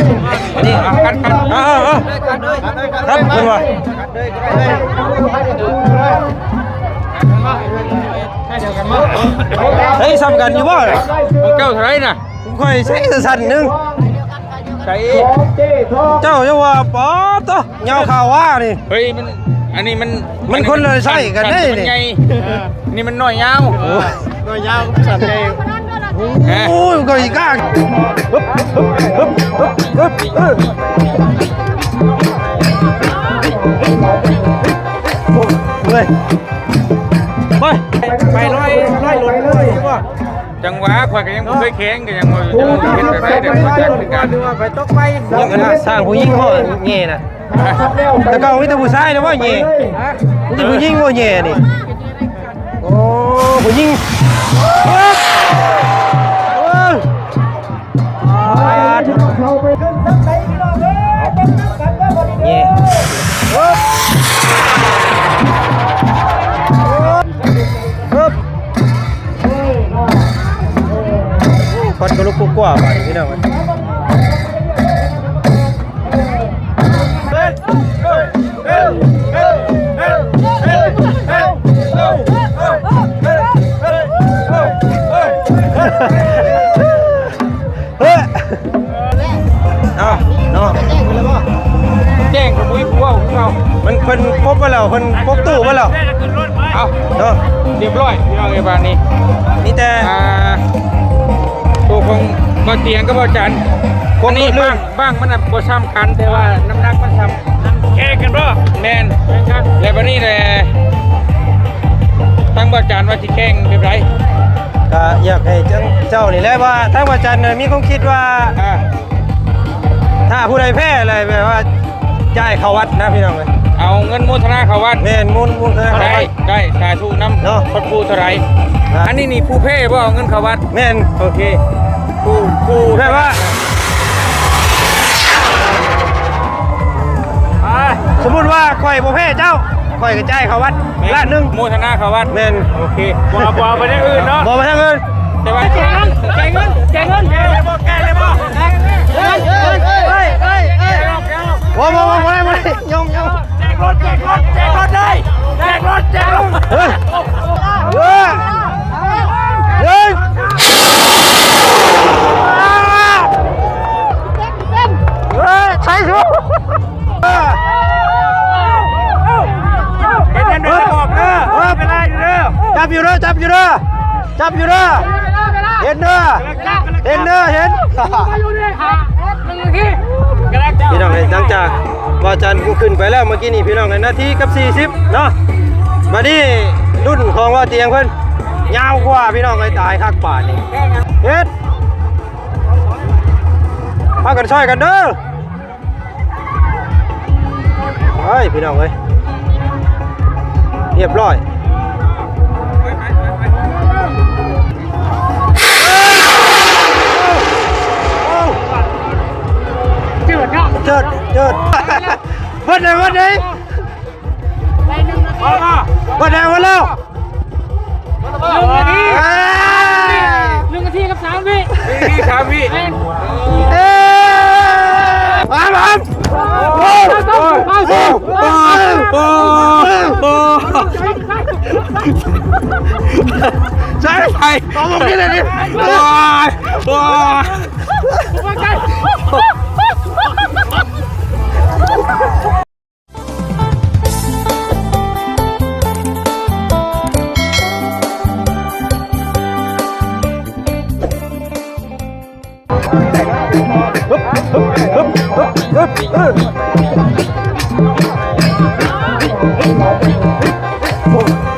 ນີ້ ອ່ະ ຄັດ ຄັດ ເອົາ ເອົາ ເອົາ ຄັດ ເພິ່ນວ່າ ເຮີ້ຍ ສ່ຳກັນຢູ່ບໍ່? ຂອງເຈົ້າເທົ່າໃດນະ? ຂ້ອຍໃຊ້ສັ້ນໜຶ່ງ ໃສ່ ເຈົ້າຢ່າວ່າ ປາດໂທ້ ຍາວຂາວວ່ານີ້. ເຮີ້ຍ ມັນ ອັນນີ້ມັນ ມັນຄົນລະໄຊກັນເດ້ນີ້ ອັນນີ້ມັນໃຫຍ່ ນີ້ມັນນ້ອຍຍາວ. ໂອ້ຍ ນ້ອຍຍາວກັບສັ້ນໃຫຍ່. ໂອ້ຍ ກໍອີກກາງ ເອີ ໂອ້ຍ ໄປ ໄປລອຍ ລອຍລົດບໍ່? ຈັ່ງຫວະ ຂ້ອຍກໍຍັງບໍ່ເຄີຍແຂ່ງ ກໍຍັງວ່າຢູ່ ຈັກຊິເຮັດແບບໃດ ແຕ່ວ່າຈັກຄືກັນ ຫຼືວ່າໄປຕົກໄປ. ຍັງອັນນັ້ນ ສ້າງຜູ້ຍິງບໍ່ແຍ່ນະ? ແຕ່ເກົ່າມີແຕ່ຜູ້ຊາຍນະບໍ່ແຍ່? ຮະ? ມີແຕ່ຜູ້ຍິງບໍ່ແຍ່ນີ້. ໂອ້ ຜູ້ຍິງ ໂອ້ຍ ແຍ່ ຄວັນກໍລຸກກວ້າໆ ບາດນີ້ພີ່ນ້ອງ. ເຮີ້ຍ ເອົາເນາະ ແຈ້ງກໍບໍ່ມີຜູ້ເວົ້າຄືເກົ່າ. ມັນ ເພິ່ນປົກໄວ້ແລ້ວ ເພິ່ນປົກຕູ້ໄວ້ແລ້ວ. ເອົາເນາະ ຮຽບຮ້ອຍພີ່ນ້ອງເອີຍ ບາດນີ້ ມີແຕ່ ອ່າ ໂຕຂອງບ່າວຕຽງກັບບ່າວຈັນ ຄົນ ອັນນີ້ ເລື່ອງ ບັ້ງ ບັ້ງມັນນະບໍ່ສ່ຳກັນ ແຕ່ວ່ານ້ຳໜັກມັນສ່ຳ. ແຂ່ງກັນບໍ່? ແມ່ນ ແຂ່ງກັນ. ແລ້ວບັດນີ້ແຫຼະ ທາງບ່າວຈັນວ່າຊິແຂ່ງແບບໃດ? ກະຢາກໃຫ້ເຈົ້າ ເຈົ້ານີ້ແຫຼະ ວ່າທາງບ່າວຈັນນະມີຄວາມຄິດວ່າ ອ່າ ຖ້າຜູ້ໃດແພ້ແລ້ວ ແບບວ່າຈ່າຍເຂົ້າວັດນະພີ່ນ້ອງເອີຍ. ເອົາເງິນໂມທະນາເຂົ້າວັດ. ແມ່ນ ໂມ ໂມທະນາເຂົ້າວັດ. ໄດ້ ໄດ້ ສາທຸນຳເນາະ. ເພິ່ນຜູ້ເທົ່າໃດ? ອ່າ ອັນນີ້ນີ້ຜູ້ແພ້ບໍ່ເອົາເງິນເຂົ້າວັດ? ແມ່ນ. ໂອເຄ ຜູ້ ຜູ້ແບບວ່າ ອ່າ ສົມມຸດວ່າຂ້ອຍບໍ່ແພ້ເຈົ້າ ຂ້ອຍກໍຈ່າຍເຂົ້າວັດ ແມ່ນ ລ້ານໜຶ່ງ ໂມທະນາເຂົ້າວັດ. ແມ່ນ. ໂອເຄ ບໍ່ ບໍ່ເອົາໄປທາງອື່ນເນາະ ບໍ່ໄປທາງອື່ນ. ແຕ່ວ່າ ຈ່າຍເງິນ ຈ່າຍເງິນ ແກ່ເລີຍບໍ່ ແກ່ເລີຍບໍ່? ເຮີ້ຍ ເຮີ້ຍ ເຮີ້ຍ ບໍ່ ບໍ່ ບໍ່ ບໍ່ໄດ້ ບໍ່ໄດ້ ຍົງ ຍົງ. ແຈກລົດ ແຈກລົດ ແຈກລົດເລີຍ ແຈກລົດ ແຈກລົດ. ເຮີ້ຍ ເຮີ້ຍ ເຮີ້ຍ ເຮີ້ຍ ໃສ່ສູ ເອີ ເຮັດແນວໃດບອກເດີ ເວລາຢູ່ເດີ ຈັບຢູ່ເດີ ຈັບຢູ່ເດີ ຈັບຢູ່ເດີ ເຫັນເດີ ເຫັນເດີ ເຫັນ. ພີ່ນ້ອງເອີຍ ຫຼັງຈາກບ່າວຈັນຜູ້ຂຶ້ນໄປແລ້ວເມື່ອກີ້ນີ້ ພີ່ນ້ອງເອີຍ ນາທີກັບສີ່ສິບເນາະ. ບາດນີ້ລຸ້ນຂອງບ່າວຕຽງເພິ່ນຍາວກວ່າ ພີ່ນ້ອງເອີຍ ຕາຍຄັກບາດນີ້ ເຮັດ ພາກັນຊ່ອຍກັນເດີ. ເຮີ້ຍ ພີ່ນ້ອງເອີຍ ຮຽບຮ້ອຍ. ເຈີດເນາະ ເຈີດ ເຈີດ ເບິດເລີຍ ເບິດເລີຍ ເບິດແລ້ວ ເບິດແລ້ວ. ໜຶ່ງນາທີ ເອີ ໜຶ່ງນາທີກັບສາມວິ ໜຶ່ງນາທີສາມວິ ແມ່ນ ເອີ ມາ ມາ ໂອ້ ໂອ້ ໂອ້ ໂອ້ ໂອ້ ໃສ່ ໃສ່ ເອົາລົງນີ້ເລີຍນີ້ ໂອ້ຍ ໂອ້ຍ.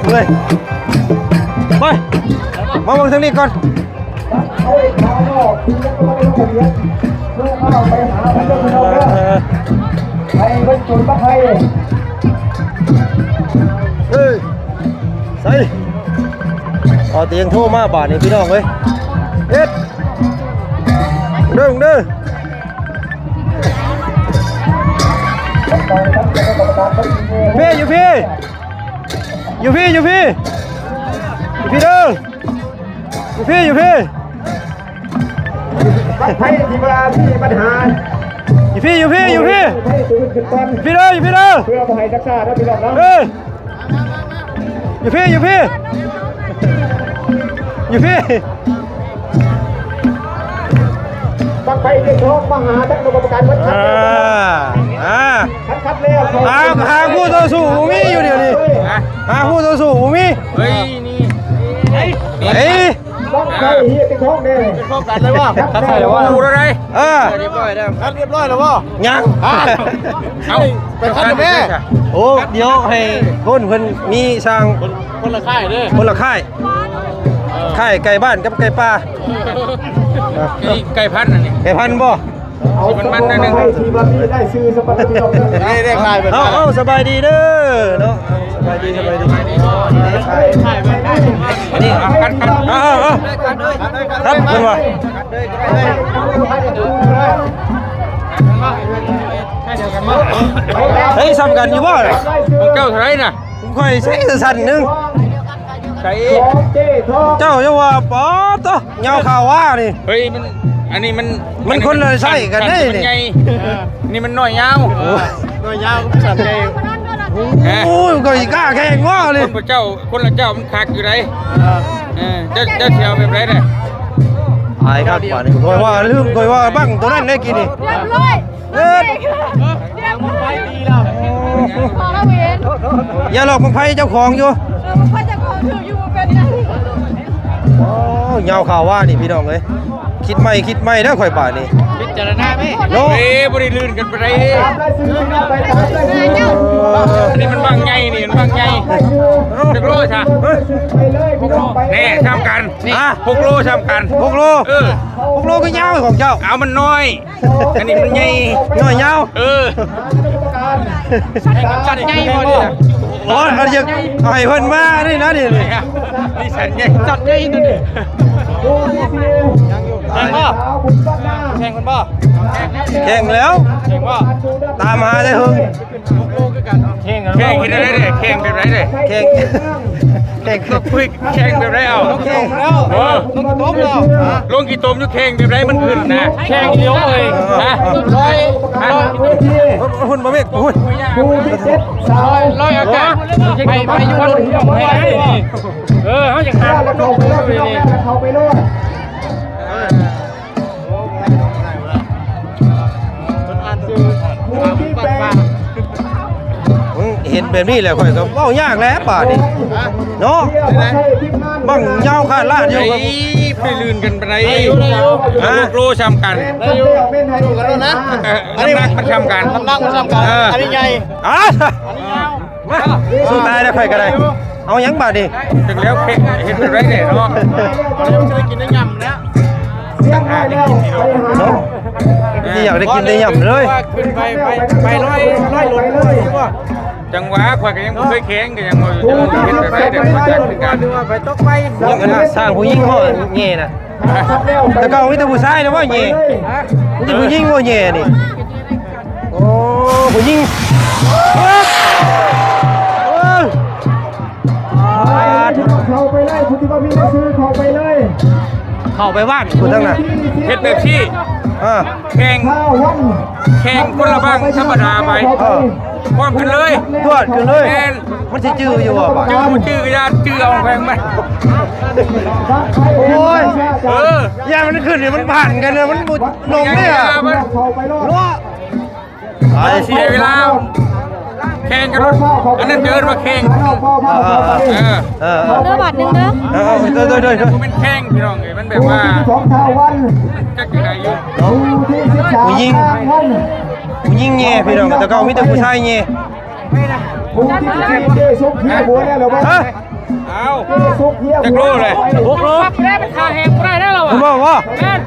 ເມື່ອຍ ໄປ ມາເບິ່ງທາງນີ້ກ່ອນ. ເອີ ໃສ່ ເອົາຕຽງໂທມາບາດນີ້ ພີ່ນ້ອງເອີຍ ເຮັດ ເດີ ເດີ ເພ ຢູ່ພີ້ ຢູ່ພີ້ ຢູ່ພີ້ ຢູ່ພີ້ເດີ. ຢູ່ພີ້ ຢູ່ພີ້ ບັ້ງໄຟທີ່ວ່າມີບັນຫາ ພີ່ ຢູ່ພີ້ ຢູ່ພີ້ ຢູ່ພີ້ເດີ ຢູ່ພີ້ເດີ ເພື່ອບໍ່ໃຫ້ຊັກຊ້າເດີພີ່ນ້ອງເນາະ ເອີ ຢູ່ພີ້ ຢູ່ພີ້ ຢູ່ພີ້ ບັ້ງໄຟເດກທອງມາຫາທັງກຳມະການເບິດ ອ່າ ອ່າ ຄັດແລ້ວ ຫາ ຫາຄູ່ຕໍ່ສູ້ບໍ່ມີຢູ່ດຽວນີ້ ຫາຄູ່ຕໍ່ສູ້ບໍ່ມີ ເຮີ້ຍ ນີ້ ເອີຍ ບັ້ງໄຟເດກທອງເດ້ ເປັນພ້ອມກັນເລີຍບໍ່ ຄັດໃສ່ແລ້ວບໍ່ ເອີ ຮຽບຮ້ອຍແລ້ວ ຄັດຮຽບຮ້ອຍແລ້ວບໍ່ ຍັງ ເອົ້າ ໄປຄັດແມ່ ໂອ້ ດຽວໃຫ້ຄົນເພິ່ນມີຊ່າງ ຄົນລະຄ້າຍເດີ ຄົນລະຄ້າຍ ເອີ ຄ້າຍໄກ່ບ້ານກັບໄກ່ປ່າ ໄກ່ ໄກ່ພັນອັນນີ້ ໄກ່ພັນບໍ່ ມັນມັນໜ້ອຍໜຶ່ງ ທີ່ວ່າມີລາຍຊື່ສະບັດພີ່ນ້ອງເດີ ໄດ້ ໄດ້ຂາຍເບິດ ເອົາ ເອົາ ສະບາຍດີເດີເນາະ ສະບາຍດີ ສະບາຍດີ ນີ້ ເອົາ ກັນ ກັນ ເອົາ ເອົາ ເອົາ ຄັດເພິ່ນວ່າ ເຮີ້ຍ ສ່ຳກັນຢູ່ບໍ່ ຂອງເຈົ້າເທົ່າໃດນະ ຂ້ອຍໃຊ້ສັ້ນໜຶ່ງ ໃສ່ ເຈົ້າຢ່າວ່າ ປາດໂທ້ ຍາວຂາວວ່ານີ້ ເຮີ້ຍ ມັນ ອັນນີ້ມັນ ມັນຄົນລະໄຊກັນເດ້ນີ້ ນີ້ມັນນ້ອຍຍາວ ໂອ້ຍ ນ້ອຍຍາວກັບສັ້ນໃຫຍ່ ໂອ້ຍ ກໍອີກາແຂ່ງວ່ານີ້ ຄົນພະເຈົ້າ ຄົນລະເຈົ້າມັນຄັກຢູ່ໃດ ເອີ ເອີ ເຈົ້າ ເຈົ້າຊິເອົາແບບໃດເດ້ ອາຍຄັກວ່ານີ້ ຂ້ອຍວ່າລືມ ຂ້ອຍວ່າບັ້ງໂຕນັ້ນໄດ້ກີ້ນີ້ ຮຽບຮ້ອຍ ເອີ ຂອງລາວເອງ ຢ່າຫຼອກບັ້ງໄຟເຈົ້າຂອງຢູ່ ເອີ ບັ້ງໄຟເຈົ້າຂອງຖືກຢູ່ ບໍ່ເປັນຫຍັງ ໂອ້ ຍາວຂາວວ່ານີ້ພີ່ນ້ອງເອີຍ ຄິດໃໝ່ ຄິດໃໝ່ເດີຂ້ອຍບາດນີ້ ພິຈາລະນາແມ່ ເນາະ ເອີ ບໍ່ໄດ້ລື່ນກັນປານໃດ ເອີ ອັນນີ້ມັນບັ້ງໃຫຍ່ນີ້ ມັນບັ້ງໃຫຍ່ ຈັກໂລຊະ ແນ່ ສ່ຳກັນ ຮະ ຫົກໂລ ສ່ຳກັນ ຫົກໂລ ເອີ ຫົກໂລຄືຍາວຂອງເຈົ້າ ເອົາ ມັນນ້ອຍ ອັນນີ້ມັນໃຫຍ່ ນ້ອຍຍາວ ເອີ ສັນໃຫຍ່ບໍ່ນີ້ ໂອ້ຍ ເອົາ ຢາກໃຫ້ເພິ່ນມານີ້ນະນີ້ ນີ້ສັນໃຫຍ່ ສັນໃຫຍ່ຕົວນີ້ ແຂ່ງບໍ່ ແຂ່ງເພິ່ນບໍ່ ແຂ່ງແລ້ວ ແຂ່ງບໍ່ ຕາມຫາແຕ່ເຫິງ ແຂ່ງເຮັດແນວໃດເດ້ ແຂ່ງແບບໃດເດ້ ແຂ່ງ ແຂ່ງຄື ແຂ່ງແບບໃດເອົາ ແຂ່ງແລ້ວ ເອີ ລົງຂີ້ຕົມແລ້ວ ລົງຂີ້ຕົມຢູ່ ແຂ່ງແບບໃດມັນຂຶ້ນນະ ແຂ່ງດຽວເອີຍ ຮະ ຮ້ອຍ ຮ້ອຍ ພຸ້ນບໍ່ເມກ ພຸ້ນ ຮ້ອຍ ຮ້ອຍອາກາດ ໄປ ໄປຢູ່ ເອີ ເຮົາຢາກຫາ ເຂົ້າໄປໂລດ ເອີ ເຫັນແບບນີ້ແລ້ວຂ້ອຍກໍເວົ້າຍາກແລ້ວບາດນີ້ເນາະ ບັ້ງຍາວຂາດລາດຢູ່ ໄປລື່ນກັນປານໃດ ຮະ ຫົກໂລສ່ຳກັນ ໄດ້ຢູ່ ອັນນີ້ ນ້ຳໜັກມັນສ່ຳກັນ ນ້ຳໜັກມັນສ່ຳກັນ ເອີ ອັນນີ້ໃຫຍ່ ອ່າ ມາ ສູ້ຕາຍແລ້ວຂ້ອຍກໍໄດ້ ເອົາຫຍັງບາດນີ້ ເຖິງແລ້ວເຄັກເຮັດແບບໃດແດ່ເນາະ ເອົາແລ້ວມັນຈະໄດ້ກິນໄດ້ຫຍ້ຳແລ້ວ ເນາະ ຊິຢາກໄດ້ກິນໄດ້ຫຍ້ຳເລີຍ ຂຶ້ນໄປ ໄປ ໄປຮ້ອຍ ຮ້ອຍໂລ ຈັງຫວະ ຂ້ອຍກໍຍັງບໍ່ເຄີຍແຂ່ງ ກໍຍັງບໍ່ຮູ້ຈະເຮັດແບບໃດ ແຕ່ຂ້ອຍຢາກຄືກັນ ໄປຕົກໄປ ຍັງອັນສ້າງຜູ້ຍິງເຮົາແຍ່ນະ ແຕ່ເກົ່າມີແຕ່ຜູ້ຊາຍນະວ່າແຍ່ ມີແຕ່ຜູ້ຍິງວ່າແຍ່ນີ້ ໂອ້ ຜູ້ຍິງ ເຂົ້າໄປເລີຍ ຜູ້ທີ່ບໍ່ມີລາຍຊື່ເຂົ້າໄປເລີຍ ເຂົ້າໄປບ້ານຜູ້ທັງນັ້ນ ເຮັດແບບຊີ້ ເອີ ແຂ່ງ ແຂ່ງຄົນລະບັ້ງທຳມະດາໄປ ເອີ ພ້ອມກັນເລີຍ ດວດກັນເລີຍ ແມ່ນ ມັນຊິຈື່ຢູ່ບໍ່ບາດ ຈື່ບໍ່ຈື່ກໍຢ່າ ຈື່ເອົາແຂ່ງມັນ ໂອ້ຍ ເອີ ຢ້ານມັນຂຶ້ນນີ້ມັນພັນກັນເລີຍ ມັນບໍ່ລົງເລີຍ ເອີ ມັນ ເນາະ ໄປ ເສຍເວລາ ແຂ່ງກັນໂລດ ອັນນັ້ນເອີ້ນວ່າແຂ່ງ ເອີ ເອີ ເອີ ເອີ ເດີບາດໜຶ່ງເດີ ເອີ ເດີ ເດີ ເດີ ບໍ່ແມ່ນແຂ່ງພີ່ນ້ອງເອີຍ ມັນແບບວ່າ ຈັກຈັ່ງໃດຢູ່ ຜູ້ຍິງ ຜູ້ຍິງແຍ່ພີ່ນ້ອງ ແຕ່ເກົ່າມີແຕ່ຜູ້ຊາຍແຍ່ ຜູ້ທີ່ເຕະສົກເຮຍຫົວແລ້ວເນາະ ຮະ ອ້າວ ຈັກໂລແຫຼະ ຫົກໂລ ແລ້ວມັນຂາແຮງບໍ່ໄດ້ແລ້ວລະວ່າ ບໍ່ ບໍ່ ແມ່ນ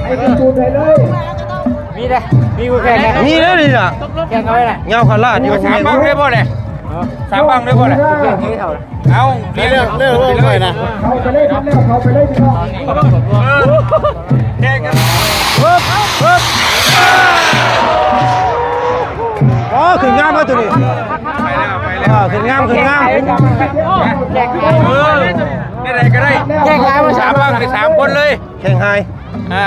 ໃຫ້ເປັນສູດໄດ້ເລີຍ ມີເດ້ ມີຜູ້ແຂ່ງແລ້ວ ມີເດ້ນີ້ລະ ແຂ່ງເອົາໄວ້ລະ ຍາວຂະລາດຢູ່ ສາມບັ້ງໄດ້ບໍ່ແຫຼະ ສາມບັ້ງໄດ້ບໍ່ແຫຼະ ເອົາ ເລືອກ ເລືອກເລີຍ ເລືອກເລີຍ ເຂົ້າໄປເລີຍ ຄັນແລ້ວເຂົ້າໄປເລີຍ ພີ່ນ້ອງ ເອີ ແຂ່ງກັນ ປຶບ ປຶບ ອໍ ຂຶ້ນງາມແລ້ວໂຕນີ້ ໄປແລ້ວ ໄປແລ້ວ ອ່າ ຂຶ້ນງາມ ຂຶ້ນງາມ ເອີ ໄດ້ໃດກໍໄດ້ ແຂ່ງຫຼາຍບໍ່ ສາມບັ້ງໄດ້ສາມຄົນເລີຍ ແຂ່ງຫາຍ ອ່າ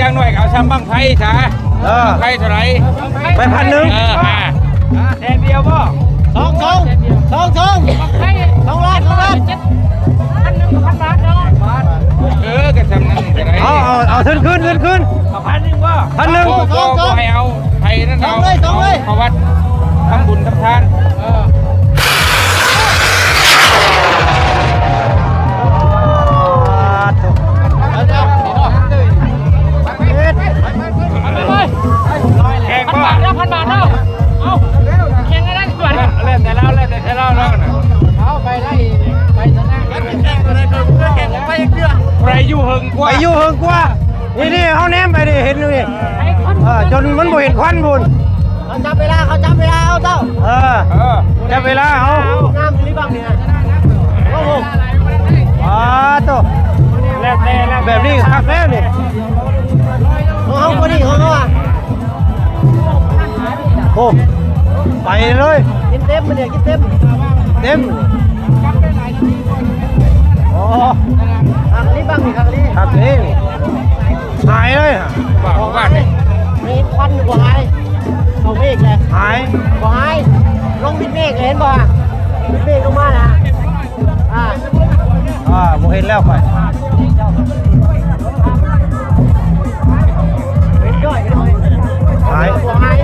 ຢ່າງໜ້ອຍກໍເອົາຊ່ຳບັ້ງໄຟຊະ. ເອີ ໄຟເທົ່າໃດ? ໄຟພັນໜຶ່ງ. ເອີ ຫ້າ ແສນດຽວບໍ່? ສອງ ສອງ ສອງ ສອງ ສອງລ້ານ ສອງລ້ານ. ເອີ ກໍຊ່ຳນັ້ນກໍໄດ້. ເອົາ ເອົາ ເອົາທຶນຄືນ ທຶນຄືນ. ເອົາພັນໜຶ່ງບໍ່? ພັນໜຶ່ງ. ບໍ່ ບໍ່ ບໍ່ໃຫ້ເອົາ. ໄປນັ້ນເອົາ ເອົາເລີຍ ເອົາເລີຍ ເອົາເຂົ້າວັດທຳບຸນທຳທານ. ເອີ ແຂ່ງບໍ່? ພັນບາດແລ້ວ ພັນບາດແລ້ວ. ເອົາ ແຂ່ງກັນໄດ້ກ່ອນ. ແລ້ວແຕ່ລາວ ແລ້ວແຕ່ລາວ ລາວນະ. ເອົາໄປໄລ່ ໄປຊະນະ ແຂ່ງໄປເທື່ອ ໃຜຢູ່ເຫິງກວ່າ ໃຜຢູ່ເຫິງກວ່າ. ນີ້ໆ ເຮົາແນມໄປນີ້ ເຫັນຢູ່ນີ້ ເອີ ຈົນມັນບໍ່ເຫັນຄວັນພຸ້ນ. ເຂົາຈັບເວລາ ເຂົາຈັບເວລາ ເອົາເຈົ້າ. ເອີ ຈັບເວລາເອົາ. ງາມອີ່ຫຼີບັ້ງນີ້ນະ. ໂອ້ໂຫ ອ້າໂຕ ແບບນີ້ຄັກແລ້ວນີ້. ຂອງເຮົາບໍ່ດີ ຂອງເຮົາອະ. ໂອ້ ໄປເລີຍ ກິນເຕັມມື້ນີ້ ກິນເຕັມ ເຕັມ. ໂອ້ ຄັກອີ່ຫຼີບັ້ງນີ້ ຄັກອີ່ຫຼີ ຄັກເດ້. ຫາຍເລີຍ ບໍ່ຫາຍ. ມີຄວັນຢູ່ ບໍ່ຫາຍ. ເຂົ້າເມກແລ້ວ ຫາຍ ບໍ່ຫາຍ. ລົງວິດເມກແລ້ວ ເຫັນບໍ່? ວິດເມກລົງມານະ. ອ່າ ອ່າ ບໍ່ເຫັນແລ້ວຂ້ອຍ. ຫາຍ ຫາຍ.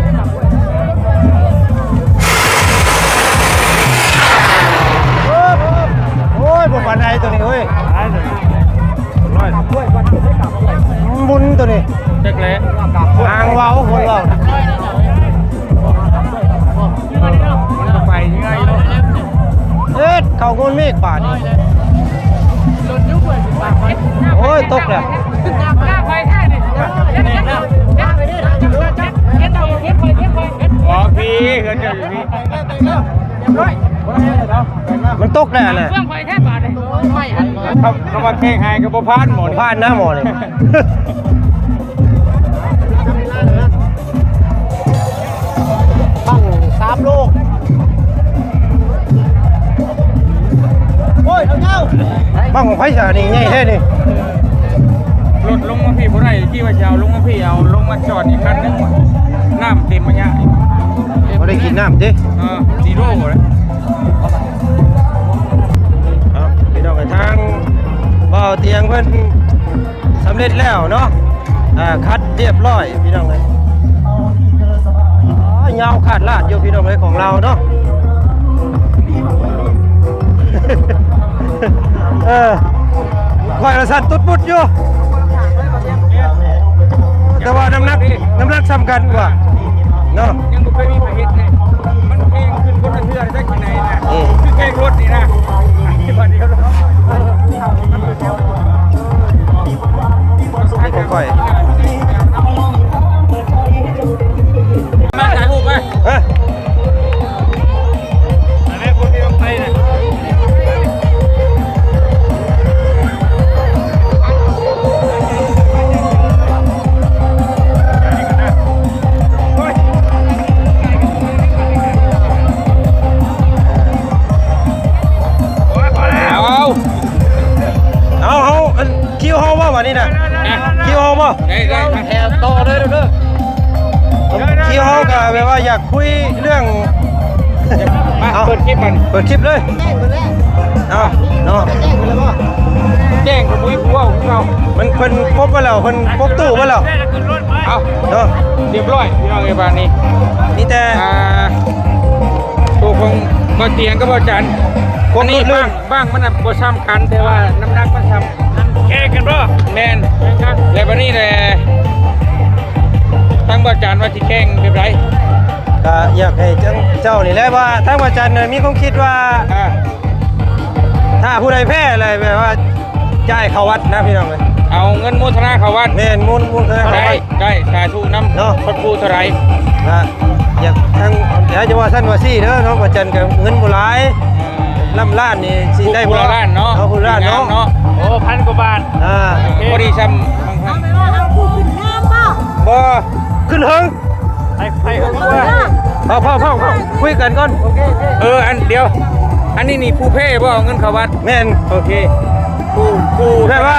ໂອ້ຍ ບໍ່ປານໃດໂຕນີ້ເວີຍ. ໝຸນໂຕນີ້ ຈັກແຫຼະ ຫາງເວົ້າ ຄົນເວົ້ານະ. ມັນກໍໄປງ່າຍເນາະ. ເຮັດເຂົ້າໂງນເມກບາດນີ້. ໂອ້ຍ ຕົກແລ້ວ. ອໍ ພີ້ ເຮືອນເຈົ້າຢູ່ພີ້. ມັນຕົກແລ້ວນະ. ຄຳ ຄຳວ່າແຂ່ງຫາຍກໍບໍ່ຜ່ານໝໍນີ້. ຜ່ານນະໝໍນີ້. ບັ້ງສາມໂລ. ໂອ້ຍ ເອົາເຈົ້າ ບັ້ງຂອງໃຜຊະນີ້ ໃຫຍ່ແທ້ນີ້. ລົດລົງມາພີ້ບໍ່ໄດ້ ຄິດວ່າຈະເອົາລົງມາພີ້ ເອົາລົງມາຈອດອີກຄັນໜຶ່ງ. ນ້ຳເຕັມມາຍະ ບໍ່ໄດ້ກິນນ້ຳຕິ. ເອີ ຊີໂຣເລີຍ. ເອົາ ພີ່ນ້ອງເອີຍ ທາງບ່າວຕຽງເພິ່ນສຳເລັດແລ້ວເນາະ. ອ່າ ຂັດຮຽບຮ້ອຍພີ່ນ້ອງເອີຍ. ຍາວຂາດລາດຢູ່ພີ່ນ້ອງເອີຍ ຂອງລາວເນາະ. ເອີ ຂ້ອຍລະສັ່ນຕຸດປຸດຢູ່ ແຕ່ວ່ານ້ຳໜັກ ນ້ຳໜັກສ່ຳກັນກວ່າເນາະ. ຍັງບໍ່ເຄີຍມີໃຜເຮັດເລີຍ ມັນແພງຂຶ້ນຄົນລະເທື່ອໄດ້ຈັ່ງໃດນະ. ອືມ ຄືແຂ່ງລົດນີ້ນະ ທີ່ວ່າດຽວ ນີ້ຂອງຂ້ອຍ ມາຖ່າຍຮູບມາ. ຮະ ເອົາ ເອົາ ເຮົາ ອັນ ຄິວເຮົາບໍ່ ບາດນີ້ນະ? ນະ ຄິວເຮົາບໍ່? ໄດ້ ໄດ້ ແຖວຕໍ່ເລີຍເດີ. ຄິວເຮົາກໍແບບວ່າຢາກຄຸຍເລື່ອງ ມາ ເອົາ ເປີດຄລິບມັນ ເປີດຄລິບເລີຍ. ເອົາເນາະ ແຈ້ງກໍບໍ່ມີຜູ້ເວົ້າຄືເກົ່າ. ມັນ ເພິ່ນປົບໄວ້ແລ້ວ ເພິ່ນປົບຕູ້ໄວ້ແລ້ວ. ເອົາ ເນາະ ຮຽບຮ້ອຍພີ່ນ້ອງເອີຍ. ບາດນີ້ມີແຕ່ ອ່າ ໂຕຂອງບ່າວຕຽງກັບບ່າວຈັນ ຄວາມ ອັນນີ້ ລື່ນ ບັ້ງ ບັ້ງມັນນະບໍ່ສ່ຳກັນ ແຕ່ວ່ານ້ຳໜັກມັນສ່ຳ. ແຂ່ງກັນບໍ່? ແມ່ນ ແຂ່ງກັນ. ແລ້ວບາດນີ້ແຫຼະ ທາງບ່າວຈັນວ່າຊິແຂ່ງແບບໃດ? ກະຢາກໃຫ້ເຈົ້າ ເຈົ້ານີ້ແຫຼະ ວ່າທາງບ່າວຈັນນະມີຄວາມຄິດວ່າ ອ່າ ຖ້າຜູ້ໃດແພ້ແລ້ວແບບວ່າ ຈ່າຍເຂົ້າວັດນະພີ່ນ້ອງເອີຍ. ເອົາເງິນໂມທະນາເຂົ້າວັດ. ແມ່ນ ໂມ ໂມທະນາເຂົ້າວັດ. ໄດ້ ໄດ້ ສາທຸນຳເນາະ. ພະຄູເທົ່າໃດ? ນະ ຢາກທັງ ຢາກຈະວ່າຊັ້ນວ່າຊີ້ເດີເນາະ ວ່າຈັ່ນກໍເງິນບໍ່ຫຼາຍ. ເອີ ລ້ຳລ້ານນີ້ຊິໄດ້ບໍ່? ຜູ້ລະລ້ານເນາະ. ເອົາຜູ້ລະລ້ານເນາະ. ໂອ້ ພັນກວ່າບາດ. ອ່າ ພໍດີຊ່ຳ ເອົາໄປວ່າເຮົາຜູ້ຂຶ້ນງາມບໍ່? ບໍ່ ຂຶ້ນເຫິງ. ໃຜ ໃຜເອີ້ນວ່າ ເອົາ ເຝົ້າ ເຝົ້າ ເຝົ້າ ຄຸຍກັນກ່ອນ. ໂອເຄ ໂອເຄ ເອີ ອັນດຽວ ອັນນີ້ນີ້ຜູ້ແພ້ບໍ່ເອົາເງິນເຂົ້າວັດ? ແມ່ນ. ໂອເຄ ຜູ້ ຜູ້ ແບບວ່າ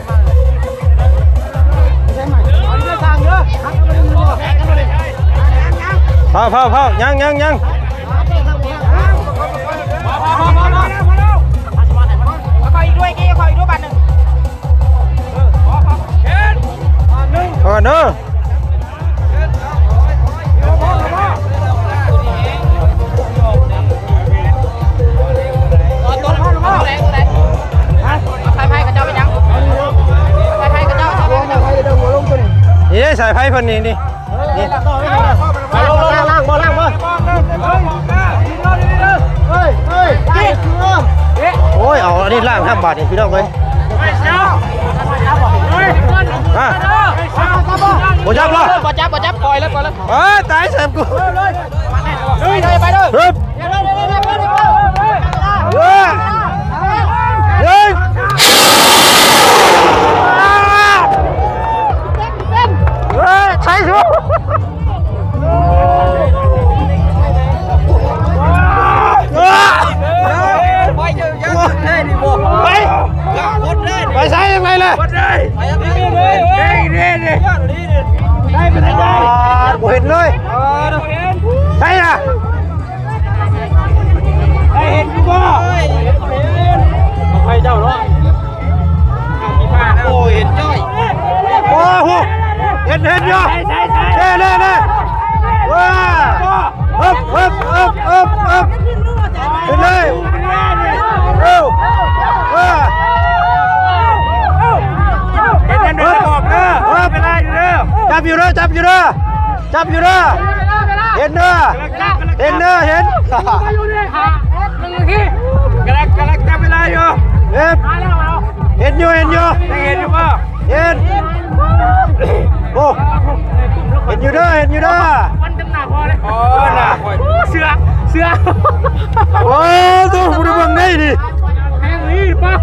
ພ້າວໆ ຍັງ ຍັງ ຍັງ ກ່ອນເດີ. ສາຍໄຟເຂົາເຈົ້າໄປຍັງ? ສາຍໄຟເຂົາເຈົ້າ ສາຍໄຟເຂົາເຈົ້າ ນີ້ເດ້ ສາຍໄຟເພິ່ນນີ້ ນີ້ ນີ້ ລ້າງ ລ້າງບໍ່ ລ້າງບໍ່? ໂອ້ຍ ເອົາອັນນີ້ລ້າງນຳບາດນີ້ ພີ່ນ້ອງເອີຍ. ຮະ ບໍ່ຈັບບໍ່? ບໍ່ຈັບ ບໍ່ຈັບ ປ່ອຍເລີຍ ປ່ອຍເລີຍ. ເອີຍ ຕາຍແຊມກູ ໄປເດີ ໄປເດີ ຮຶບ ເອີ ເອີ ເອີ ໃສ່ສູ ໄປ ໄປໃສຈັ່ງໃດລະ? ບໍ່ເຫັນເລີຍ ໃສລະ? ໃຜເຫັນຢູ່ບໍ່? ໃຜເຈົ້າເນາະ? ໂອ້ ເຫັນຈ້ອຍ ໂອ້ໂຫ ເຫັນ ເຫັນຢູ່ ເດ້ ເດ້ ເດ້ ວ້າ ຮຶບ ຮຶບ ຮຶບ ຮຶບ ຮຶບ ຂຶ້ນເລີຍ ເອີ ວ້າ ເຫັນ ເຫັນ ຮຶບ ຮຶບ ຈັບຢູ່ເດີ ຈັບຢູ່ເດີ ຈັບຢູ່ເດີ ເຫັນເດີ ເຫັນເດີ ເຫັນ ກຳລັງ ກຳລັງຈັບເວລາຢູ່ ເຫັນ ເຫັນຢູ່ ເຫັນຢູ່ ຍັງເຫັນຢູ່ບໍ່? ເຫັນ ໂອ້ ເຫັນຢູ່ເດີ ເຫັນຢູ່ເດີ ໂອ້ ໜ້າຂ້ອຍ ເສືອ ເສືອ ໂອ້ ໂຕ ບໍ່ໄດ້ເບິ່ງໄດ້ນີ້ ແຮງນີ້ ປ້າ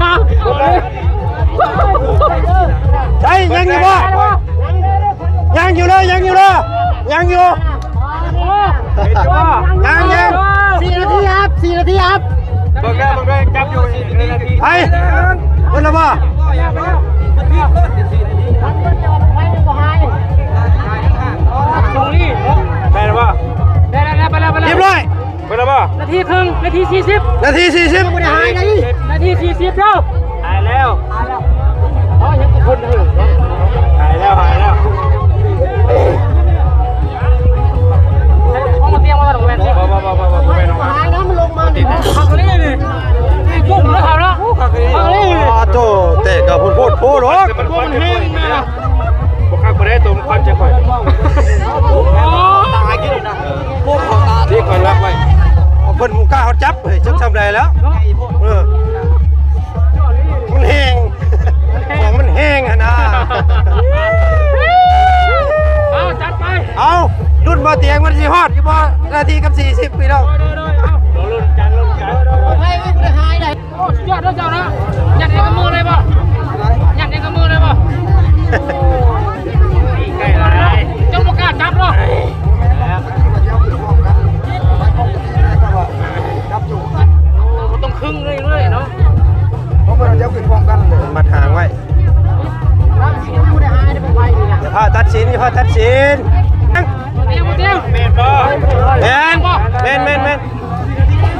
ໃສ ຍັງຢູ່ບໍ່? ຍັງຢູ່ເດີ ຍັງຢູ່ເດີ ຍັງຢູ່ ຍັງ ຍັງ ສີ່ນາທີຄັບ ສີ່ນາທີຄັບ ເບິ່ງໄດ້ ເບິ່ງໄດ້ ຈັບຢູ່ ໄປ ເບິດແລ້ວບໍ່? ສົ່ງລີ້ ໄດ້ແລ້ວບໍ່? ໄດ້ແລ້ວ ໄປແລ້ວ ໄປແລ້ວ ຮຽບຮ້ອຍ ເບິດແລ້ວບໍ່? ນາທີເຄິ່ງ ນາທີສີ່ສິບ ນາທີສີ່ສິບ ຍັງບໍ່ໄດ້ຫາຍນະ ນາທີສີ່ສິບເດີ ຫາຍແລ້ວ ຫາຍແລ້ວ ອໍ ຍັງອີກຄົນໜຶ່ງ ຫາຍແລ້ວ ຫາຍແລ້ວ ເອົາມາຕຽງມາ ບໍ່ ບໍ່ ບໍ່ ບໍ່ ບໍ່ແມ່ນ ຫາຍນະ ມັນລົງມານີ້ ຄັກອີ່ຫຼີນີ້ ກຸ້ມເນາະ ເຂົາເນາະ ຄັກອີ່ຫຼີ ຄັກອີ່ຫຼີ ອໍ ໂຕ ແຕກກະໂພດໂພດ ໂອ້ຍ ມັນແຮງນະ ບໍ່ຄັກບໍ່ໄດ້ ໂຕມັນຄວັນໃສ່ຂ້ອຍ ຕາຍກິນນະ ພວກເຂົາຕາ ທີ່ຂ້ອຍລັກໄວ້ ເພິ່ນບໍ່ກ້າເອົາຈັບເຮີ້ຍ ຈັກຊ່ຳໃດແລ້ວ ເອີ ມັນແຮງ ຂອງມັນແຮງຫັ້ນນາ ເອົາ ຈັດໄປ ເອົາ ລຸ້ນບໍ່ຕຽງ ມັນຊິຮອດຢູ່ບໍ່ ນາທີກັບສີ່ສິບ ພີ່ນ້ອງ ໂດຍ ໂດຍ ໂດຍ ເອົາ ລຸ້ນກັນ ລຸ້ນກັນ ໄປ ບໍ່ໄດ້ຫາຍໄດ້ ໂອ້ ສຸດຍອດເດີເຈົ້າເນາະ ຍັດໃຫ້ກັບມືໄດ້ບໍ່? ຍັດໃຫ້ກັບມືໄດ້ບໍ່? ໃກ້ຫຼາຍ ເຈົ້າບໍ່ກ້າຈັບເນາະ ບໍ່ຕ້ອງຄຶງເລີຍເນາະ ເຮົາບໍ່ໄດ້ເຈົ້າຂຶ້ນພ້ອມກັນເລີຍ ມັດຫາງໄວ້ ຢ່າພາຕັດສິນ ຢ່າພາຕັດສິນ ບໍ່ຕຽງ ບໍ່ຕຽງ ແມ່ນບໍ່? ແມ່ນ ແມ່ນ ແມ່ນ ແມ່ນ ແມ່ນ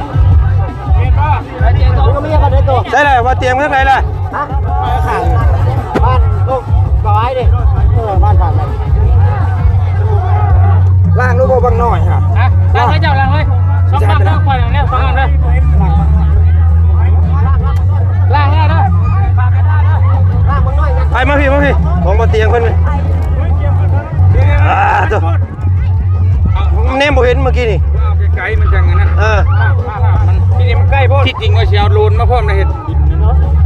ໃສລະ ວ່າຕຽງທາງໃດລະ? ຮະ? ບ້ານໂຄກກະຫວາຍເດ້ ເອີ ບ້ານຂ້າງນັ້ນ ລ້າງຮູ້ບໍ່ບັກນ້ອຍຮະ? ຮະ? ລ້າງເລີຍເຈົ້າ ລ້າງເລີຍ ສອງບັກເດີ ຂ້ອຍລ້າງແລ້ວ ສອງບັກເດີ ລ້າງແລ້ວເດີ ລ້າງບັກນ້ອຍ ໄປມາພີ້ ມາພີ້ ຂອງບໍ່ຕຽງເພິ່ນ ອ່າ ໂຕ ແນມບໍ່ເຫັນເມື່ອກີ້ນີ້ ເອົາໄກໆ ມັນຈັ່ງນັ້ນ ເອີ ມັນ ທີ່ນີ້ມັນໃກ້ໂພດ ທີ່ຈິງວ່າຊິເອົາໂດຣນມາພ້ອມນະ ເຮັດ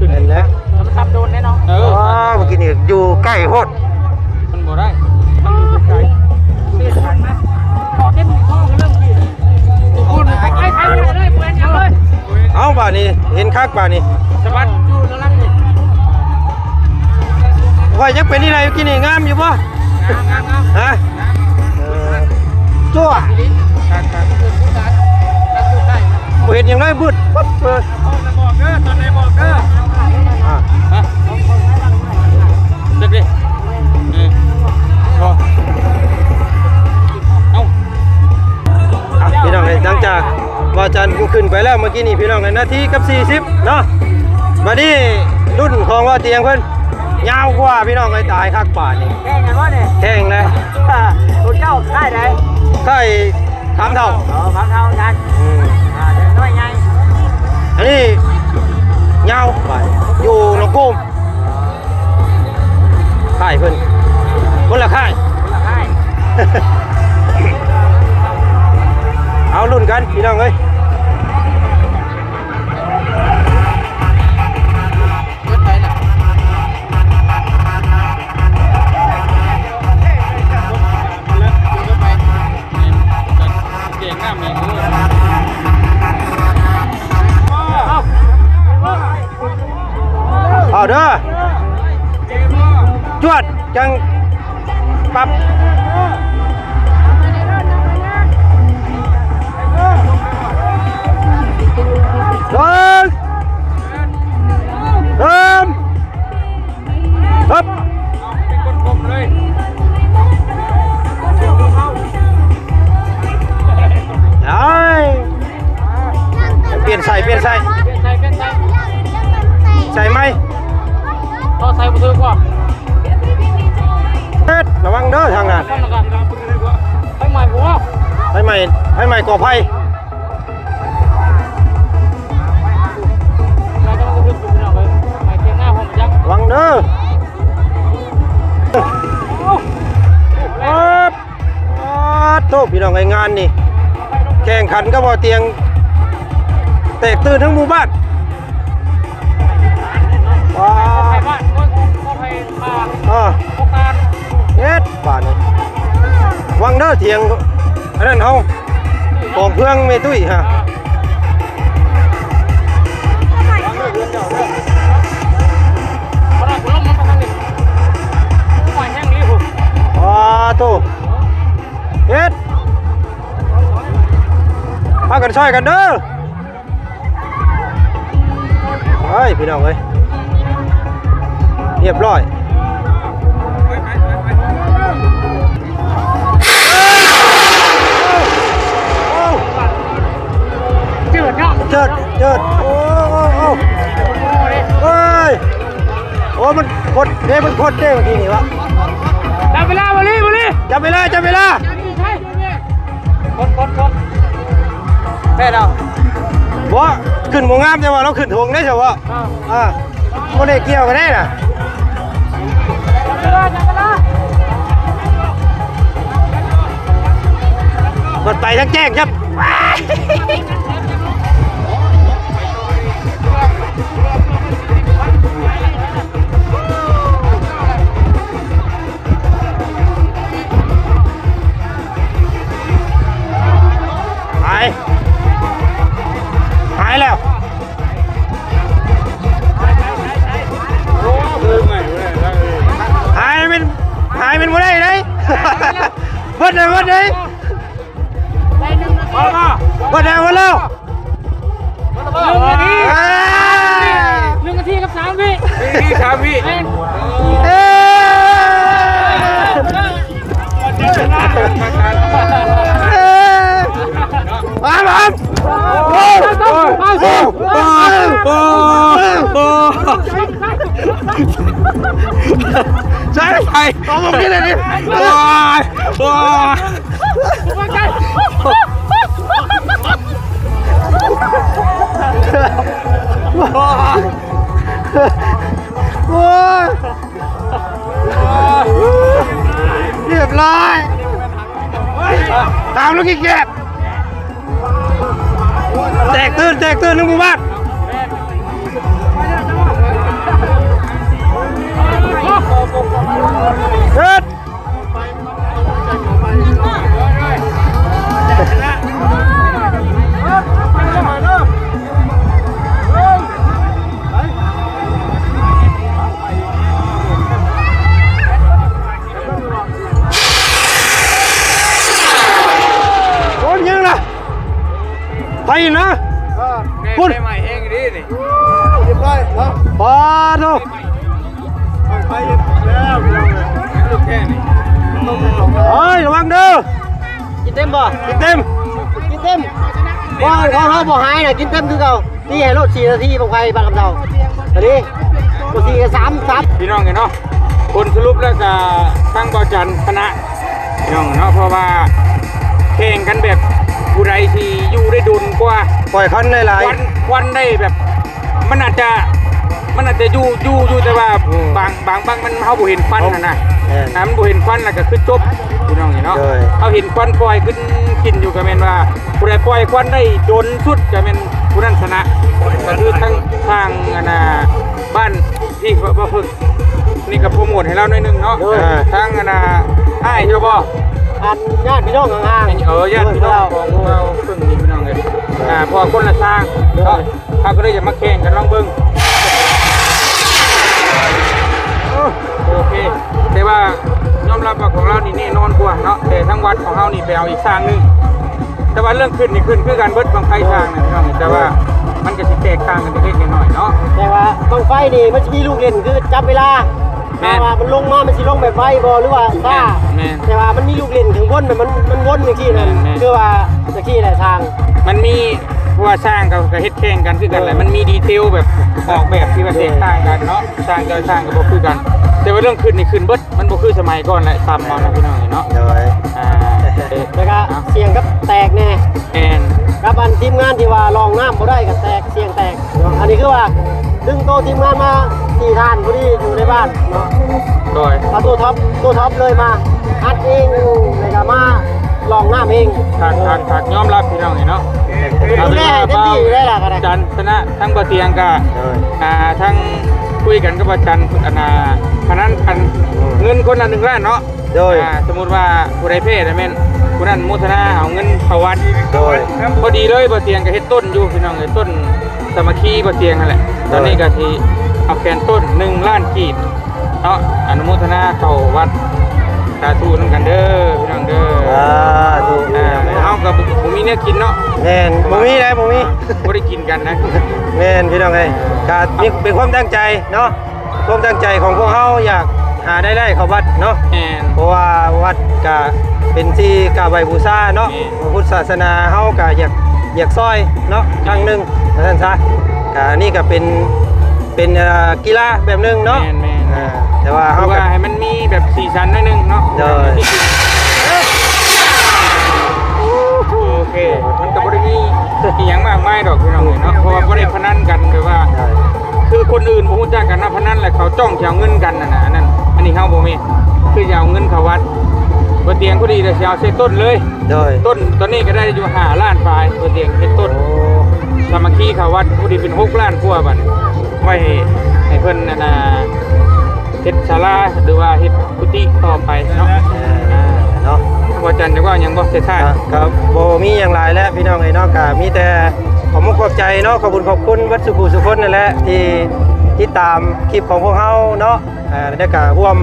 ແມ່ນແຫຼະ ມັນທຳໂດນແນ່ເນາະ ເອີ ອໍ ເມື່ອກີ້ນີ້ຢູ່ໃກ້ໂພດ ມັນບໍ່ໄດ້ ມັນຢູ່ໄກ ເສັ້ນທາງເລີ່ມ ເອົາບາດນີ້ເຫັນຄັກບາດນີ້ ສະບັດຢູ່ນະລັງນີ້ ຂ້ອຍຍັງເປັນທີ່ໃດເມື່ອກີ້ນີ້ ງາມຢູ່ບໍ່? ງາມໆໆ ຮະ? ເອີ ຕົວະ ຄັກໆ ບໍ່ເຫັນຫຍັງເລີຍ ມືດປັບເລີຍ ຕອນໃດບອກເດີ ຕອນໃດບອກເດີ ອ່າ ຮະ? ເດັກເດ້ ເອີ ບໍ່ ເອົ້າ. ອາຈານຂຶ້ນໄປແລ້ວເມື່ອກີ້ນີ້ພີ່ນ້ອງເອີຍ ນາທີກັບສີ່ສິບເນາະ. ບັດນີ້ລຸ້ນຂອງວ່າຕຽງເພິ່ນຍາວກວ່າພີ່ນ້ອງເອີຍ ຕາຍຄັກບາດນີ້ ແຂ່ງກັນບໍ່ນີ້ ແຂ່ງແລ້ວ. ພວກເຈົ້າຄ້າຍໃດ? ຄ້າຍ ສາມເທົ່າ ອໍ ສາມເທົ່າກັນ ອືມ ອ່າ ເດັກນ້ອຍໃຫຍ່ ອັນນີ້ຍາວ ຢູ່ໜອງໂກມ ຄ້າຍເພິ່ນ ຄົນລະຄ້າຍ ຄົນລະຄ້າຍ ເອົາລຸ້ນກັນພີ່ນ້ອງເອີຍ. ເອົາເດີ ຈວດ ຈັ່ງປັບ ເດີນ ເດີນ ເຮັບ ເປັນຄົນຄົມເລີຍ ເອົາ ປ່ຽນໃສ່ ປ່ຽນໃສ່ ປ່ຽນໃສ່ ປ່ຽນໃສ່ ໃສ່ໃໝ່ ຕໍ່ໃສ່ບໍ່ຖືກບໍ່? ເຮັດ ລະວັງເດີທາງນັ້ນ ໄຟໄໝ້ບໍ່? ໄຟໄໝ້ ໄຟໄໝ້ກໍໄຟ ລະວັງເດີ ເອີບ ປາດໂທ ພີ່ນ້ອງເອີຍ ງານນີ້ແຂ່ງຂັນກັບບໍ່ຕຽງ ແຕກຕື່ນທັງໝູ່ບ້ານ ປາດ ເຮັດບາດນີ້ ວັງເດີ ຖຽງອັນນັ້ນເຮົາ ຂອງເພື່ອງແມ່ຕຸ້ຍຮະ ປາໂທ ເຮັດ ພາກັນຊ່ອຍກັນເດີ ເອີຍ ພີ່ນ້ອງເອີຍ ຮຽບຮ້ອຍ ເຈີດເນາະ ເຈີດ ເຈີດ ໂອ້ ໂອ້ ໂອ້ ໂອ້ຍ ໂອ້ ມັນຄົດເດ້ ມັນຄົດເດ້ ເມື່ອກີ້ນີ້ວະ ຈັບເວລາ ບໍລີ ບໍລີ ຈັບເວລາ ຈັບເວລາ ຄົດ ຄົດ ຄົດ ແພ້ແລ້ວ ບໍ່ ຂຶ້ນບໍ່ງາມ ແຕ່ວ່າລາວຂຶ້ນຖົງໄດ້ຊະເວາະ ອ່າ ອ່າ ບໍ່ໄດ້ກ່ຽວກັນໄດ້ນະ ມັນໄປທາງແຈ້ງ ຈັບ ຫາຍ ຫາຍແລ້ວ ຫາຍແມ່ນ ຫາຍແມ່ນບໍ່ໄດ້ເດ້ ເບິດເລີຍ ເບິດເລີຍ ເບິດແລ້ວ ເບິດແລ້ວ. ໜຶ່ງນາທີ ເອີ ໜຶ່ງນາທີກັບສາມວິ ໜຶ່ງນາທີສາມວິ ແມ່ນ ເອີ ມາ ມາ ໂອ້ ໂອ້ ໂອ້ ໂອ້ ໃສ່ ໃສ່ ເອົາບໍ່ກິນເລີຍນີ້ ໂອ້ຍ ໂອ້ຍ. ໂອ້ຍ ຮຽບຮ້ອຍ ຕາມລູກອີກແກບ ແຕກຕື່ນ ແຕກຕື່ນ ທັງໝູ່ບ້ານ ເຮັດ. ໂອ້ຍ ຍັງລະ ໄປນະ ເອີ ພຸ້ນ ໄຟໄໝ້ແຮງອີ່ຫຼີນີ້ ຮຽບຮ້ອຍເນາະ ປາໂທ ໄຟແລ້ວພີ່ນ້ອງເອີຍ ເອີຍ ລະວັງເດີ ກິນເຕັມບໍ່? ກິນເຕັມ ກິນເຕັມ. ບໍ່ ຂອງເຮົາບໍ່ຫາຍນະ ກິນເຕັມຄືເກົ່າ. ຕີໃຫ້ໂລດສີ່ນາທີ ບັ້ງໄຟບ້ານຄຳເທົາ. ອັນນີ້ບໍ່ສີ່ກະສາມ ສາມ ພີ່ນ້ອງເອີຍເນາະ. ຜົນສະຫຼຸບແລ້ວກະທາງເບົາຈັນຊະນະ ພີ່ນ້ອງເນາະ ເພາະວ່າແຂ່ງກັນແບບຜູ້ໃດທີ່ຢູ່ໄດ້ດົນກວ່າ ປ່ອຍຄວັນໄດ້ຫຼາຍ ຄວັນ ຄວັນໄດ້ແບບ ມັນອາດຈະ ມັນອາດຈະຢູ່ ຢູ່ ຢູ່ ແຕ່ວ່າ ອືມ ບາງ ບາງ ບາງມັນ ເຮົາບໍ່ເຫັນຄວັນຫັ້ນນະ ແມ່ນ ນະ ມັນບໍ່ເຫັນຄວັນແລ້ວກໍຄືຈົບ ພີ່ນ້ອງເອີຍເນາະ. ໂດຍ ເຮົາເຫັນຄວັນປ່ອຍຂຶ້ນ ຂຶ້ນຢູ່ ກໍແມ່ນວ່າຜູ້ໃດປ່ອຍຄວັນໄດ້ດົນສຸດກໍແມ່ນຜູ້ນັ້ນຊະນະ ກໍຄືທາງ ທາງ ອັນນ່າ ບ້ານ ທີ່ບໍ່ເພິ່ງ ນີ້ກໍໂປຣໂມດໃຫ້ລາວໜ້ອຍໜຶ່ງເນາະ. ໂດຍ ອ່າ ທາງອັນນ່າ ອ້າຍເຈົ້າບໍ່? ອັນຍາດພີ່ນ້ອງຫ່າງໆ ເອີ ຍາດພີ່ນ້ອງຂອງລາວເພິ່ງນີ້ພີ່ນ້ອງເອີຍ. ອ່າ ເພາະວ່າຄົນລະຊາງເນາະ ເຮົາກໍເລີຍຈະມາແຂ່ງກັນລອງເບິ່ງ. ໂອເຄ ແຕ່ວ່າຍອມຮັບວ່າຂອງລາວນີ້ແນ່ນອນກວ່າເນາະ ແຕ່ທາງວັດຂອງເຮົານີ້ໄປເອົາອີກຊາງໜຶ່ງ. ແຕ່ວ່າເລື່ອງຂຶ້ນນີ້ຂຶ້ນຄືກັນເບິດ ບັ້ງໄຟຊ້າງນັ້ນພີ່ນ້ອງ ແຕ່ວ່າມັນກໍຊິແຕກຕ່າງກັນເລັກໆນ້ອຍໆເນາະ. ແຕ່ວ່າບັ້ງໄຟນີ້ມັນຊິມີລູກຫຼິ້ນ ຄືຈັບເວລາ ແມ່ນ ວ່າມັນລົງມາ ມັນຊິລົງແບບໄວບໍ່ ຫຼືວ່າຊ້າ. ແມ່ນ ແຕ່ວ່າມັນມີລູກຫຼິ້ນຂ້າງບົນ ແບບມັນ ມັນວົນຈັ່ງຊີ້ນັ້ນ ແມ່ນໆ ຄືວ່າຈັ່ງຊີ້ແຫຼະຊ້າງ ມັນມີ ເພາະວ່າຊ້າງກໍ ກໍເຮັດແຂ່ງກັນຄືກັນແຫຼະ ໂດຍ ມັນມີດີເທວແບບອອກແບບທີ່ວ່າແຕກຕ່າງກັນເນາະ ໂດຍ ຊ້າງແຕ່ລະຊ້າງກໍບໍ່ຄືກັນ ແຕ່ວ່າເລື່ອງຂຶ້ນນີ້ຂຶ້ນເບິດ ມັນບໍ່ຄືສະໄໝກ່ອນແຫຼະ ຕ່ຳເອົານະພີ່ນ້ອງເອີຍເນາະ. ໂດຍ ອ່າ ແລ້ວກໍ ເອົ້າ ສ່ຽງກັບແຕກແດ່ ແມ່ນ ກັບອັນທີມງານທີ່ວ່າລອງນ້ຳບໍ່ໄດ້ກໍແຕກ ສ່ຽງແຕກເນາະ. ອັນນີ້ຄືວ່າດຶງໂຕທີມງານມາສີ່ທ່ານ ຜູ້ທີ່ຢູ່ໃນບ້ານເນາະ. ໂດຍ ເອົາໂຕທັອບ ໂຕທັອບເລີຍມາອັດເອງ ແລ້ວກໍມາລອງນ້ຳເອງ. ຄັກ ຄັກ ຄັກ ຍອມຮັບພີ່ນ້ອງເອີຍເນາະ. ເປັນຜູ້ແລໃຫ້ເຕັມທີ່ຢູ່ແລ້ວລະກໍໄດ້ ຈັນຊະນະ ທັງບໍ່ຕຽງກໍ ໂດຍ ອ່າ ທັງຄຸຍກັນກັບອາຈານ ອັນນ່າ ພະນັນກັນ ອືມ ເງິນຄົນລະໜຶ່ງລ້ານເນາະ. ໂດຍ ອ່າ ສົມມຸດວ່າຜູ້ໃດແພ້ນະແມ່ນຜູ້ນັ້ນໂມທະນາເອົາເງິນເຂົ້າວັດ. ໂດຍ ພໍດີເລີຍ ບໍ່ຕຽງກໍເຮັດຕົ້ນຢູ່ພີ່ນ້ອງເອີຍ ຕົ້ນສາມັກຄີບໍ່ຕຽງຫັ້ນແຫຼະ. ໂດຍ ຕອນນີ້ກໍຊິເອົາແຂນຕົ້ນໜຶ່ງລ້ານກີບເນາະ ອະນຸໂມທະນາເຂົ້າວັດ ສາທຸນຳກັນເດີພີ່ນ້ອງເດີ. ສາທຸ ອ່າ ເຮົາກໍບໍ່ ບໍ່ມີແນວກິນເນາະ. ແມ່ນ ບໍ່ມີໃດ ບໍ່ມີ ບໍ່ໄດ້ກິນກັນນະ. ແມ່ນພີ່ນ້ອງເອີຍ ກໍມີ ເປັນຄວາມຕັ້ງໃຈເນາະ. ຄວາມຕັ້ງໃຈຂອງພວກເຮົາຢາກຫາລາຍໄດ້ເຂົ້າວັດເນາະ. ແມ່ນ ເພາະວ່າວັດກະເປັນທີ່ກາບໄຫວ້ບູຊາເນາະ. ແມ່ນ ພະພຸດສາສະໜາເຮົາກະຢາກ ຢາກຊ່ອຍເນາະ ຄັ້ງໜຶ່ງວ່າຊັ້ນຊະ. ກະອັນນີ້ກະເປັນ ເປັນ ເອີ ກິລາແບບໜຶ່ງເນາະ. ແມ່ນໆ ເອີ ແຕ່ວ່າເຮົາກະ ຄືວ່າໃຫ້ມັນມີແບບສີສັນໜ້ອຍໜຶ່ງເນາະ. ໂດຍ ໂອເຄ ມັນກະບໍ່ໄດ້ມີອີ່ຫຍັງມາກມາຍດອກພີ່ນ້ອງເອີຍເນາະ ເພາະວ່າບໍ່ໄດ້ພະນັນກັນ ແບບວ່າ ໂດຍ ຄືຄົນອື່ນບໍ່ຮູ້ຈັກກັນນະ ພະນັນແລ້ວເຂົາຈ້ອງຊິເອົາເງິນກັນຫັ້ນນະ. ອັນນັ້ນ ອັນນີ້ເຮົາບໍ່ແມ່ນ ຄືຊິເອົາເງິນເຂົ້າວັດ ບໍ່ຕຽງ ພໍດີແລ້ວຊິເອົາໃສ່ຕົ້ນເລີຍ. ໂດຍ ຕົ້ນຕອນນີ້ກໍໄດ້ຢູ່ຫ້າລ້ານປາຍ ບໍ່ຕຽງ ເຮັດຕົ້ນ ໂອ້ ສາມັກຄີເຂົ້າວັດ ພໍດີເປັນຫົກລ້ານກວ່າ ບັດນີ້ໄວ້ໃຫ້ເພິ່ນ ອັນນ່າ ເຮັດສາລາ ຫຼືວ່າເຮັດກຸຕິຕໍ່ໄປເນາະ. ເອີ ເນາະ ອາ ອາຈານຢາກເວົ້າຫຍັງບໍ່ທ້າຍໆ? ກໍ ກໍບໍ່ມີຫຍັງຫຼາຍແລ້ວພີ່ນ້ອງເອີຍເນາະ ກໍມີແຕ່ຂອບມຸກຂອບໃຈເນາະ ຂອບບຸນຂອບຄຸນເບິດສູ່ຜູ້ສູ່ຄົນນັ້ນແຫຼະ ທີ່ຕິດຕາມຄລິບຂອງພວກເຮົາເນາະ. ອ່າ ແລ້ວກະຮ່ວມ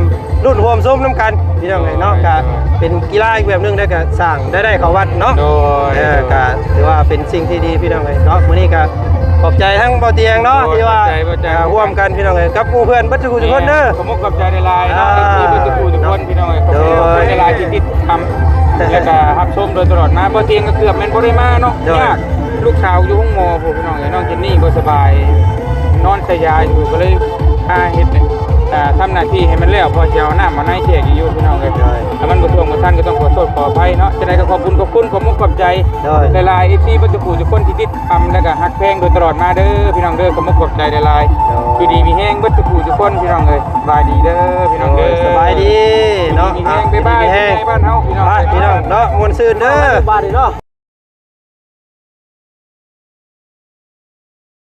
ລຸ້ນຮ່ວມຊົມນຳກັນພີ່ນ້ອງເອີຍເນາະ. ໂດຍ ກະເປັນກິລາອີກແບບໜຶ່ງ ແລ້ວກະສ້າງລາຍໄດ້ເຂົ້າວັດເນາະ. ໂດຍ ເອີ ໂດຍ ກະຖືວ່າເປັນສິ່ງທີ່ດີພີ່ນ້ອງເອີຍເນາະ. ມື້ນີ້ກະຂອບໃຈທັງເບົາຕຽງເນາະ ໂດຍ ທີ່ວ່າ ຂອບໃຈ ຂອບໃຈ ອ່າ ຮ່ວມກັນພີ່ນ້ອງເອີຍ ກັບໝູ່ເພື່ອນເບິດທຸກຜູ້ທຸກຄົນເດີ. ແມ່ນ ຂໍຂອບໃຈຫຼາຍໆເນາະ ອ່າ ເອັຟຊີ ເບິດທຸກຜູ້ທຸກຄົນ ເນາະ ພີ່ນ້ອງເອີຍ. ໂດຍ ຂອບໃຈຫຼາຍໆທີ່ຕິດຕາມ ແລ້ວກະຮັບຊົມໂດຍຕະຫຼອດມາ. ເບົາຕຽງກະເກືອບແມ່ນບໍ່ໄດ້ມາເນາະ. ໂດຍ ຍາກ ລູກສາວຢູ່ໂຮງໝໍພຸ້ນ ພີ່ນ້ອງເອີຍເນາະ. ເຈນນີ້ບໍ່ສະບາຍ ນອນໃສ່ຢາຢູ່ ກໍເລີຍ ອ່າ ເຮັດ ອ່າ ທຳໜ້າທີ່ໃຫ້ມັນແລ້ວ ເພາະຊິເອົານ້ຳເອົາໃນແຈກຢູ່ ພີ່ນ້ອງເອີຍ. ໂດຍ ຖ້າມັນບໍ່ຖ້ວງບໍ່ທັນກໍຕ້ອງຂໍໂທດຂໍອະໄພເນາະ. ຈັ່ງໃດກໍຂອບບຸນຂອບຄຸນ ຂອບມຸກຂອບໃຈ ໂດຍ ຫຼາຍໆ ເອັຟຊີ ເບິດທຸກຜູ້ທຸກຄົນທີ່ຕິດຕາມ ແລະກະຮັກແພງໂດຍຕະຫຼອດມາເດີ ພີ່ນ້ອງເດີ. ຂອບມຸກຂອບໃຈຫຼາຍໆ ໂດຍ ຢູ່ດີມີແຮງເບິດທຸກຜູ້ທຸກຄົນ ພີ່ນ້ອງເອີຍ. ສະບາຍດີເດີ ພີ່ນ້ອງເດີ ໂດຍ ສະບາຍດີ ຢູ່ດີມີແຮງ ເນາະ ບາຍບາຍ ຢູ່ດີມີແຮງ ໃນບ້ານເຮົາ ພີ່ນ້ອງ ບາຍ ພີ່ນ້ອງເນາະ ມ່ວນຊື່ນເດີ ບາດນີ້ເນາະ.